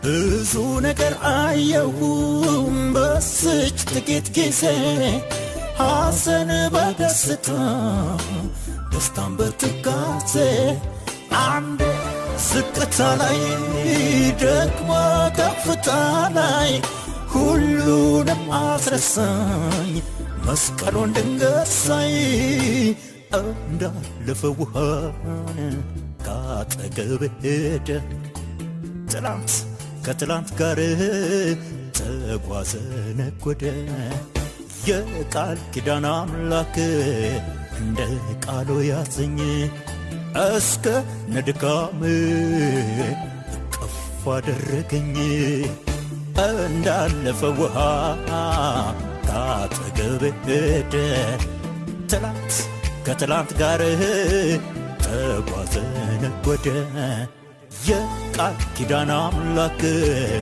ብዙ ነገር አየሁም በስች ጥቂት ጊዜ፣ ሐዘን በደስታ፣ ደስታን በትካዜ፣ አንዴ ዝቅታ ላይ ደግሞ ከፍታ ላይ፣ ሁሉንም አስረሳኝ መስቀሉን ድንገት ሳይ። እንዳለፈ ውሃን ካጠገብ ሄደ፣ ትላንት ከትላንት ጋር ተጓዘ ነጎደ። የቃል ኪዳን አምላክ እንደ ቃሉ ያዘኝ፣ እስከ ነድካም እቅፍ አደረገኝ። እንዳለፈ ውሃ ካጠገብ ሄደ፣ ትላንት ከትላንት ጋር ተጓዘ ነጎደ። የቃል ኪዳን አምላክ።